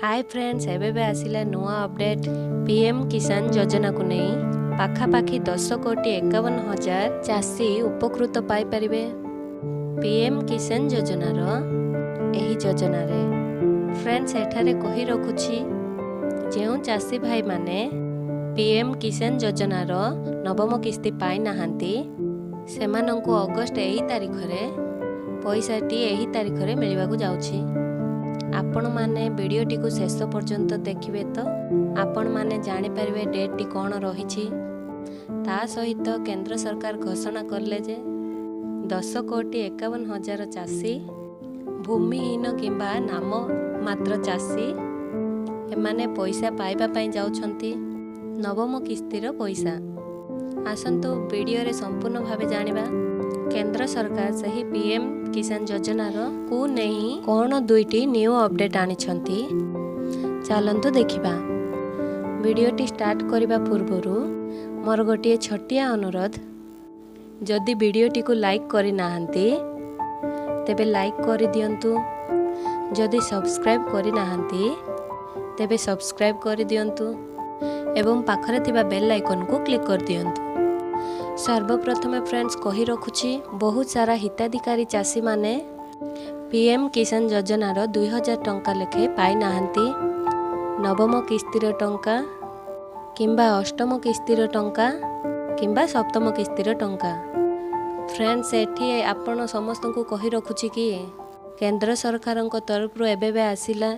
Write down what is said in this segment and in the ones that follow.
High friends, ଏବେ ଏବେ ଆସିଲା ନୂଆ ଅପଡେଟ୍। ପିଏମ୍ କିଷାନ ଯୋଜନାକୁ ନେଇ ପାଖାପାଖି 10 କୋଟି 51 ହଜାର ଚାଷୀ ଉପକୃତ ପାଇପାରିବେ ପିଏମ୍ କିଷାନ ଯୋଜନାର ଏହି ଯୋଜନାରେ। ଫ୍ରେଣ୍ଡସ୍, ଏଠାରେ କହି ରଖୁଛି, ଯେଉଁ ଚାଷୀ ଭାଇମାନେ ପିଏମ୍ କିଷାନ ଯୋଜନାର ନବମ କିସ୍ତି ପାଇନାହାନ୍ତି, ସେମାନଙ୍କୁ ଅଗଷ୍ଟ ଏହି ତାରିଖରେ ପଇସାଟି ଏହି ତାରିଖରେ ମିଳିବାକୁ ଯାଉଛି। ଆପଣମାନେ ଭିଡ଼ିଓଟିକୁ ଶେଷ ପର୍ଯ୍ୟନ୍ତ ଦେଖିବେ ତ ଆପଣମାନେ ଜାଣିପାରିବେ ଡେଟ୍ଟି କ'ଣ ରହିଛି। ତା ସହିତ କେନ୍ଦ୍ର ସରକାର ଘୋଷଣା କଲେ ଯେ 10 କୋଟି 51 ହଜାର ଚାଷୀ, ଭୂମିହୀନ କିମ୍ବା ନାମ ମାତ୍ର ଚାଷୀ, ଏମାନେ ପଇସା ପାଇବା ପାଇଁ ଯାଉଛନ୍ତି ନବମ କିସ୍ତିର ପଇସା। ଆସନ୍ତୁ ଭିଡ଼ିଓରେ ସମ୍ପୂର୍ଣ୍ଣ ଭାବେ ଜାଣିବା, କେନ୍ଦ୍ର ସରକାର ସେହି ପିଏମ୍ କିଷାନ ଯୋଜନାର କୁ ନେଇ କ'ଣ ଦୁଇଟି ନ୍ୟୁ ଅପଡେଟ୍ ଆଣିଛନ୍ତି। ଚାଲନ୍ତୁ ଦେଖିବା। ଭିଡ଼ିଓଟି ଷ୍ଟାର୍ଟ କରିବା ପୂର୍ବରୁ ମୋର ଗୋଟିଏ ଛୋଟିଆ ଅନୁରୋଧ, ଯଦି ଭିଡ଼ିଓଟିକୁ ଲାଇକ୍ କରିନାହାନ୍ତି ତେବେ ଲାଇକ୍ କରିଦିଅନ୍ତୁ, ଯଦି ସବସ୍କ୍ରାଇବ୍ କରିନାହାନ୍ତି ତେବେ ସବସ୍କ୍ରାଇବ୍ କରିଦିଅନ୍ତୁ ଏବଂ ପାଖରେ ଥିବା ବେଲ୍ ଆଇକନ୍କୁ କ୍ଲିକ୍ କରିଦିଅନ୍ତୁ। ସର୍ବପ୍ରଥମେ ଫ୍ରେଣ୍ଡସ୍, କହି ରଖୁଛି, ବହୁତ ସାରା ହିତାଧିକାରୀ ଚାଷୀମାନେ ପିଏମ୍ କିଷାନ ଯୋଜନାର 2000 ଟଙ୍କା ଲେଖେ ପାଇନାହାନ୍ତି, ନବମ କିସ୍ତିର ଟଙ୍କା କିମ୍ବା ଅଷ୍ଟମ କିସ୍ତିର ଟଙ୍କା କିମ୍ବା ସପ୍ତମ କିସ୍ତିର ଟଙ୍କା। ଫ୍ରେଣ୍ଡସ୍, ଏଠି ଆପଣ ସମସ୍ତଙ୍କୁ କହି ରଖୁଛି କି କେନ୍ଦ୍ର ସରକାରଙ୍କ ତରଫରୁ ଏବେ ଏବେ ଆସିଲା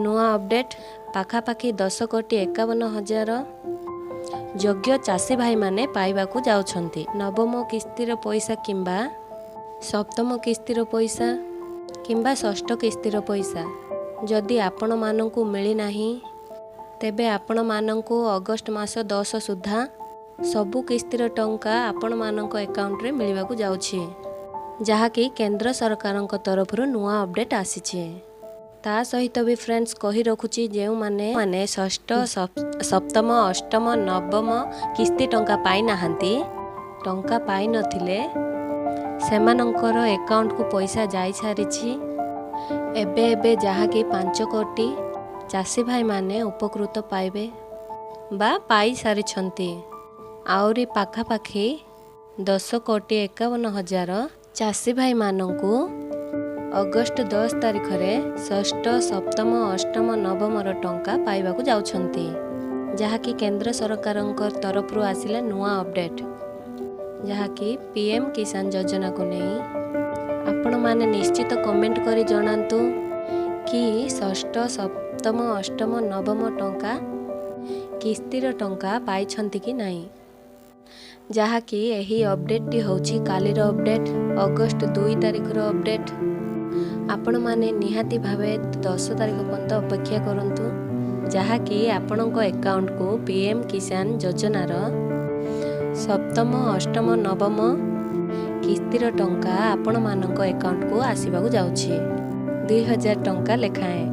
ନୂଆ ଅପଡେଟ୍। ପାଖାପାଖି 10 କୋଟି 51 ହଜାର ଯୋଗ୍ୟ ଚାଷୀ ଭାଇମାନେ ପାଇବାକୁ ଯାଉଛନ୍ତି ନବମ କିସ୍ତିର ପଇସା କିମ୍ବା ସପ୍ତମ କିସ୍ତିର ପଇସା କିମ୍ବା ଷଷ୍ଠ କିସ୍ତିର ପଇସା। ଯଦି ଆପଣମାନଙ୍କୁ ମିଳିନାହିଁ, ତେବେ ଆପଣମାନଙ୍କୁ ଅଗଷ୍ଟ ମାସ 10 ସୁଦ୍ଧା ସବୁ କିସ୍ତିର ଟଙ୍କା ଆପଣମାନଙ୍କ ଆକାଉଣ୍ଟରେ ମିଳିବାକୁ ଯାଉଛି, ଯାହାକି କେନ୍ଦ୍ର ସରକାରଙ୍କ ତରଫରୁ ନୂଆ ଅପଡେଟ୍ ଆସିଛି। ତା ସହିତ ବି ଫ୍ରେଣ୍ଡସ୍, କହି ରଖୁଛି, ଯେଉଁମାନେ ମାନେ ଷଷ୍ଠ, ସପ୍ତମ, ଅଷ୍ଟମ, ନବମ କିସ୍ତି ଟଙ୍କା ପାଇନାହାନ୍ତି, ଟଙ୍କା ପାଇନଥିଲେ, ସେମାନଙ୍କର ଆକାଉଣ୍ଟକୁ ପଇସା ଯାଇସାରିଛି ଏବେ ଏବେ, ଯାହାକି 5 କୋଟି ଚାଷୀ ଭାଇମାନେ ଉପକୃତ ପାଇବେ ବା ପାଇସାରିଛନ୍ତି। ଆହୁରି ପାଖାପାଖି 10 କୋଟି 51 ହଜାର ଚାଷୀ ଭାଇମାନଙ୍କୁ ଅଗଷ୍ଟ 10 ତାରିଖରେ ଷଷ୍ଠ, ସପ୍ତମ, ଅଷ୍ଟମ, ନବମର ଟଙ୍କା ପାଇବାକୁ ଯାଉଛନ୍ତି, ଯାହାକି କେନ୍ଦ୍ର ସରକାରଙ୍କ ତରଫରୁ ଆସିଲା ନୂଆ ଅପଡେଟ୍, ଯାହାକି ପିଏମ୍ କିଷାନ ଯୋଜନାକୁ ନେଇ। ଆପଣମାନେ ନିଶ୍ଚିତ କମେଣ୍ଟ କରି ଜଣାନ୍ତୁ କି ଷଷ୍ଠ, ସପ୍ତମ, ଅଷ୍ଟମ, ନବମ ଟଙ୍କା କିସ୍ତିର ଟଙ୍କା ପାଇଛନ୍ତି କି ନାହିଁ। ଯାହାକି ଏହି ଅପଡେଟ୍ଟି ହେଉଛି କାଲିର ଅପଡେଟ୍, ଅଗଷ୍ଟ 2 ତାରିଖର ଅପଡେଟ୍। ଆପଣମାନେ ନିହାତି ଭାବେ 10 ତାରିଖ ପର୍ଯ୍ୟନ୍ତ ଅପେକ୍ଷା କରନ୍ତୁ, ଯାହାକି ଆପଣଙ୍କ ଆକାଉଣ୍ଟକୁ ପିଏମ୍ କିଷାନ ଯୋଜନାର ସପ୍ତମ, ଅଷ୍ଟମ, ନବମ କିସ୍ତିର ଟଙ୍କା ଆପଣମାନଙ୍କ ଆକାଉଣ୍ଟକୁ ଆସିବାକୁ ଯାଉଛି 2000 ଟଙ୍କା ଲେଖାଏଁ।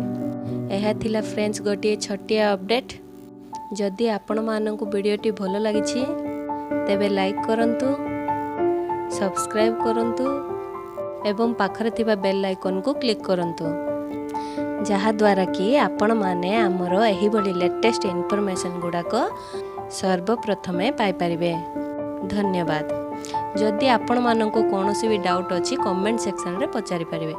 ଏହା ଥିଲା ଫ୍ରେଣ୍ଡସ୍, ଗୋଟିଏ ଛୋଟିଆ ଅପଡେଟ୍। ଯଦି ଆପଣମାନଙ୍କୁ ଭିଡ଼ିଓଟି ଭଲ ଲାଗିଛି, ତେବେ ଲାଇକ୍ କରନ୍ତୁ, ସବସ୍କ୍ରାଇବ୍ କରନ୍ତୁ ଏବଂ ପାଖରେ ଥିବା ବେଲ୍ ଆଇକନ୍କୁ କ୍ଲିକ୍ କରନ୍ତୁ, ଯାହାଦ୍ୱାରା କି ଆପଣମାନେ ଆମର ଏହିଭଳି ଲେଟେଷ୍ଟ ଇନଫର୍ମେସନ୍ ଗୁଡ଼ାକ ସର୍ବପ୍ରଥମେ ପାଇପାରିବେ। ଧନ୍ୟବାଦ। ଯଦି ଆପଣମାନଙ୍କୁ କୌଣସି ବି ଡାଉଟ୍ ଅଛି, କମେଣ୍ଟ ସେକ୍ସନରେ ପଚାରିପାରିବେ।